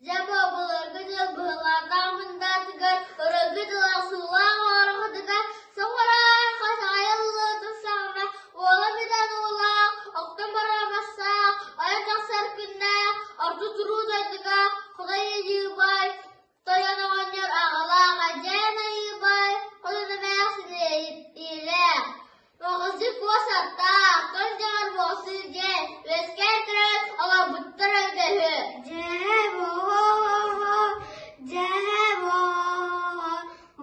Дьэ былыргы дьыл быһылааннаах мындаатыгар ырыгы дьыл суулаах оҥорохутугар соҕураа хасаайыллыытын саҕана уола бүтэн уулаах, оттон барамастаах, ойон тахсар күннээх, орто туруу дойдуга Хотой Айыыбай, Тойон оҕонньор аҕалаах Эдьээн Айыыбай, Хотун эмээхсин ийэлээх Оҕусы куос аттаах, кырдьаҕар буолсун диэн, үөскээн туран олорбуттар өйдөһү. Дьээ-боо, дьээ-боо,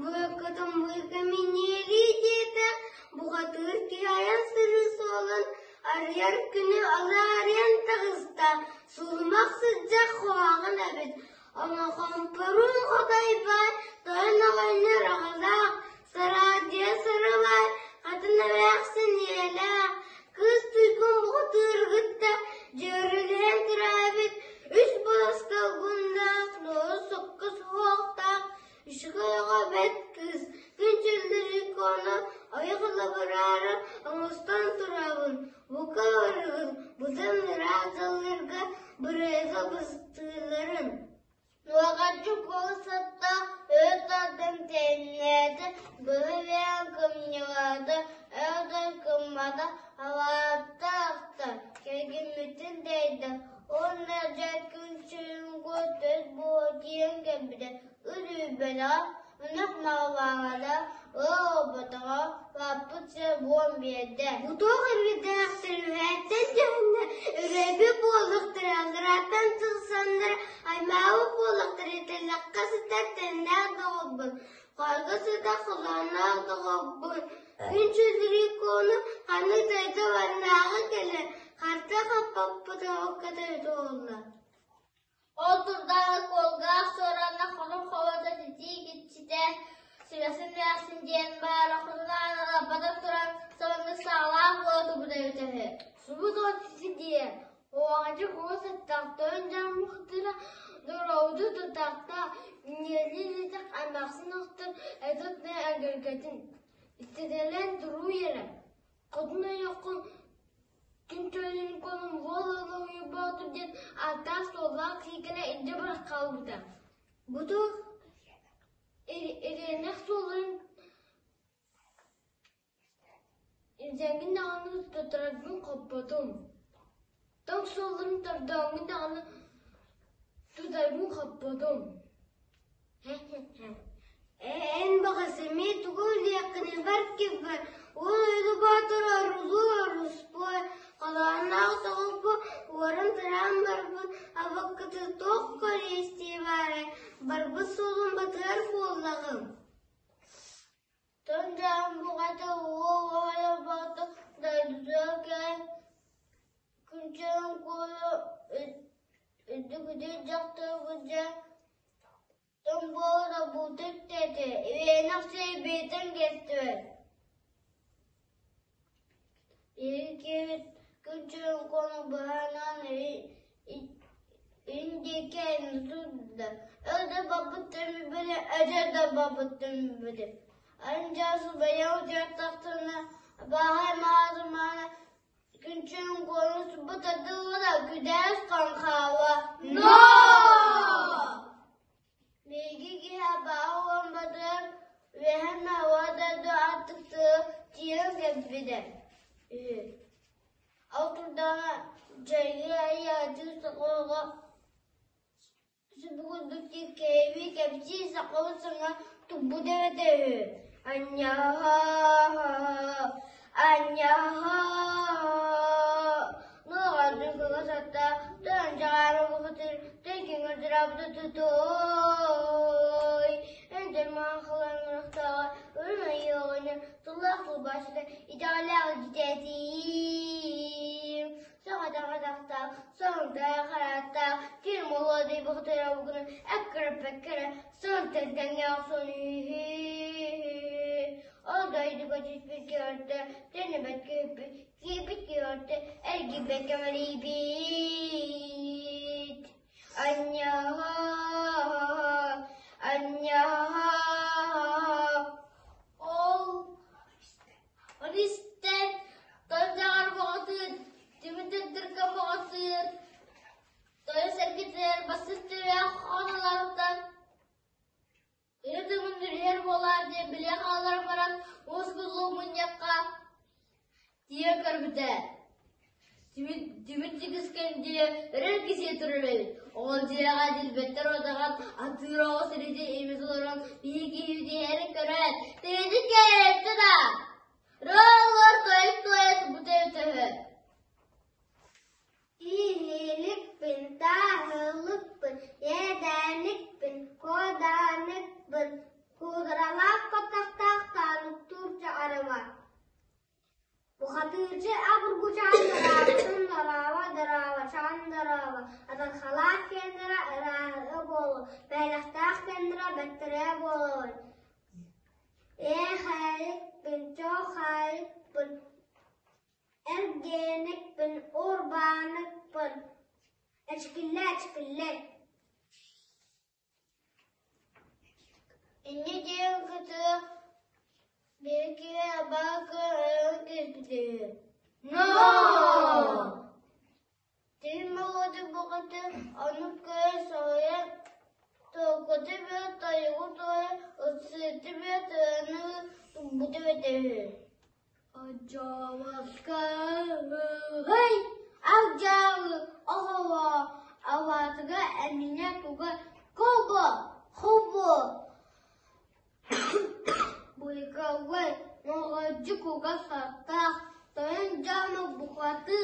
быыккытын быыка минньиэлии диэтэх, бухатыыр киһи айан сырыы суолун арыйар күнү алаарыйан таҕыста, сулумах сылдьар куһаҕан эбит, Онохомпорун хотойбор тойон оҕонньор аҕалаах, Сараадьыйа сырылаан, хатын эмээхсин ийэлээх, кыыс туйгун бухатыыргытта дьүөрүлэһэн төрөөбүт үс баласка угуннаах, ноору сокко суһуохтаах, үчүгэй оҕо бэрт кыыс, күн чөллөрүүкү ойох ылабыраары оҥостон турабын, бука барыгын, быдан ыраах дьалларга бырайыга быстыыларын. Нуоҕаччы куолусатта өрө тардан тэҥнээтэ, быһа биэрэн кымньылаата, өр гыммата, алаатта ахта, кэргэммитин тэйдэ уонна дьэ күн сирин көс буола тиийэн кэлбитэ, үлүйбэтэҕэ, ынах маҕалаабата, ыал буолбатаҕа, лааппыт сирэ буолан биэрдэ. Бу туох эрэйдээхтэр үһээттэн дьаһаннар, өрөөбүт буоллахтара, алларааттан сылсаннар, аймаабыт буоллахтара, тэллэххэ сытар тэннээх доҕорбун, хоойго сытар холоонноох доҕорбун, күн чөлүрүүкуону ханнык дойду барынааҕы кэлэр, харта хаппаппыт оҕоккото буолла. Ол турдаҕына Куолгаах суоранна хонук хобото титиик иччитэ Сүрэхсин эмээхсин диэн баара хотун аана лаппатан туран сонуннук саҕалаах буола турбута эбитэ үһү. Субу туох ситиэ, оҕачы куо сыттах, тойон дьааммыттара дорообуту тутахта, ньиэлии илитэх эмээхсин охтор этот эгэлгэтин, ититэлээн туруу эрэ, хотун ойоххун Күн төлүн куонун уол Ылыҥый Боотур диэн ааттаах-суоллаах киһи илдьэ баран хаалбыта. Бу туох ириэнэх суолун илдьэҥҥин даҕаны туттарарбын хоппотум, тоҥ суолларын тордооҥҥун даҕаны тутарбын хоппотум. Эн баҕас эмиэ тугу үлүөххүнүй бар киһи уол Ойуу Боотур орулуу оруспуой, холоонноох соҕурбу уоран тураан барбыт абаккыты туох көрүө-истиэ баарай, барбыт суолун батыһар буоллаҕым. Тон-дьаам буҕата уол Ойуу Боотур дойдутугар кэлэн күнчээн куолу үрдүк үтүө дьахтарга дьэ Томборо бултук диэтэ, Иванов сиэбитин кэстибэт Биһиги күн куону быһаанан ин диэки турда. Өр да барбыттарын билбэтэ, өтөр да барбыттарын билбэтэ. Арын бэйэм утуйардахтарына, бааһай маһаатымаана Күнчүн куолус бу тардыллара күдээс хаҥхаала «Ноо!» Биһиги киһи абааһы уонбатыгар үөһэ наһаа дойду аттыктыы тиийэн кэлбитэ үһү. Ол турдаҕына дьайыы айаатыы соколго Субу кэйби кэпсии сахалыы саҥа турбут эбитэ үһү Анньаа, анньаа, Нуоҕардын кылгас аттаах, тойон дьаҕаара бухатыыр, тыйкиҥҥэ дьараабыта тутуой, Эндэр маҥан халаҥырахтааҕа, үрүҥ айыы оҕонньор, тыллаах тылбаасчыта, итэҕэллээх илдьитэтиим Саҕатах-атахтаах, соҥтоох-харааттаах, кир молуодуй бухатыра бугуну эккирэппэккэ сон тэнтэҥҥэ охсон үһү. Ол дойдуга түспүт киһи төннүбэт киһиппит, киирбит киһи эргийбэккэ мэлийбит. Анньаа, анньаа. Ол Ону истэн, тойон бөҕөтүн, тимир дырга бөҕөтүн, тойон сэргитигэр бассыт түбэх хаалларан баран уоскуллуу мунньахха тиийэн көрбүтэ Тимир дьигискэн дьиэ өрөр кисиэ турар эбит. Ол дьиэҕэ дьилбэттэр уотаҕын атыыр оҕус сирити имит олорон биһи киһибит иһэрин көрөөт, тигитин кээрэттэ да Роллор тойук туойа турбута эбитэ үһү. Иһиликпин, тааһылыкпын, иэдээнникпин, куодаанныкпын, куударалаах баттахтаах таануктуур чаҕарыма. Бухатыырчы абыргучаан дорооботун дорообо, дорообочоон дорообо, атархалаах киэннэрэ ырааһыга буолуо, бэлэхтээх киэннэрэ бэттэрээ буолуой. Ээ хаарыкпын, чоо хаарыкпын, эргиэникпин, урбааныкпын, эчикиллэ эчикиллэ Инньэ диэн кытыы биһиги абааһы өлөн киирбитэ үһү. Но! Тиһин Молуода бухатыыр ону көрө соһуйан, туоккута бүө тойугу туойа, ыксыыта бүө тыаны турбута эбитэ үһү. Одьообокко алдьаалы оҕолоо алаатыга эминэ туга кобо хобо Быйкаллай моҕодьу кугас аттаах тойон дьаама бухатыы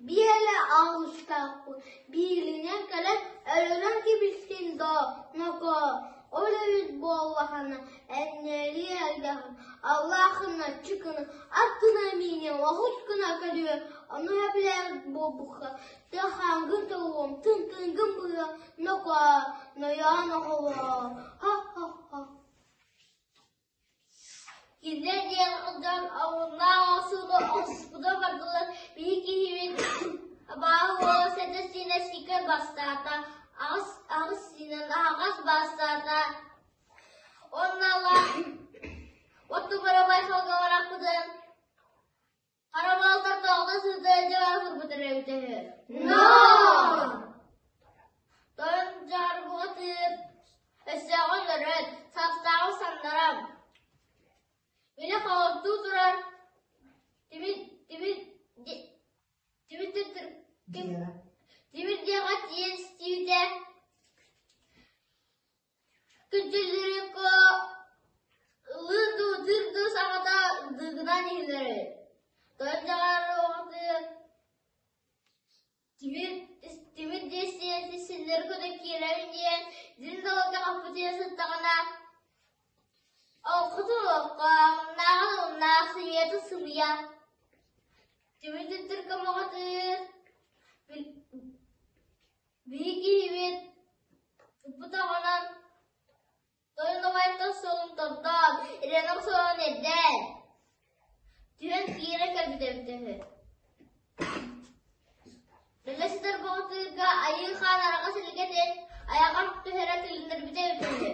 биэлэ аҕыстаахпын бииринэн кэлэн өлөрөн кэбистин доо нокоо ол эбит буоллаҕына энньэлии элбэҕин аллаахына чыкына аттына миинэ оҕус гына көрүө ону сөбүлээбит буолбукка тыахааҥҥын толуом тыҥкыҥҥын быһыа нокоо нойоон оҕолоо ха-ха-ха Кинилэр диэн дьон омуннаах охсууну охсуспута бардылар, биһи киһибит абааһы уола сэтэ сиинэ сиикэ бастаата, аҕыс сиинэн аһаҕас бастаата. Уонна оттубара байхалга барахпытын хара баалтар тоҕо сыта дьэ турбутар эбитэ үһү. Но! Тойон дьаарбаҕытыыр өссөөҕүн өлөрөн, саастааҕын самнаран, Били хоҕурдуу турар тимир тимир тимир тимир диэҕэ тиийэн истибитэ күнчүллүрүккэ ыллыыр дуу ытыыр дуу саҥата дыыгынаан иһиллэр эбит. Тойон дьаҕар оҕотугар Тимир тимир диэсийэти силлэри көтөн киирэбин диэн дьин даларга хаппытыйа сыттаҕына Олоххутун олоххо, омуннааҕын омуннаах, сымыйатын сымыйа. Тимир түттүргэ моҕотуйар, биһи киһибит туппут оҕонон тойон убайтан суолун тордоон, ирэнэх суолун ирдээн, түһэн киирэ кэлбитэ эбитэ үһү. Дэлэ сытар боҕотуйга Айыы Хаан араҕас илгэтин айаҕар түһэрэ тилиннэрбитэ эбитэ үһү.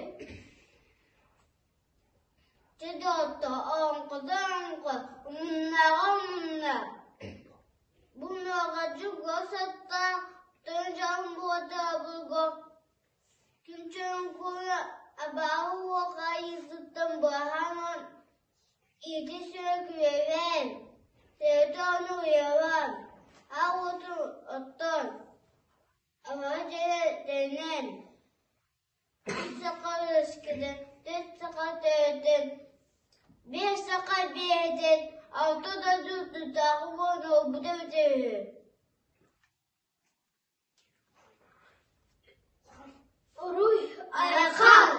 Чэ доҕоттоо, оҥхото оҥхо, умуннааҕа умунна. Бу муоҕадьы гос аттаах тойон дьаһын буота обургу Күнчэҥкуйа абааһы уохаайысыттан быһаан ити сүөкүөйэн, сээтэ ону уйалаан, аал уотун оттон, аҕа дьиэ дэнэн, үс саха үөскэтэн, түөрт саха төрөтөн, биэс саха биэрдэн, алта дойду тутааҕы буолан уолбута эбитэ үһү. Уруй айхал!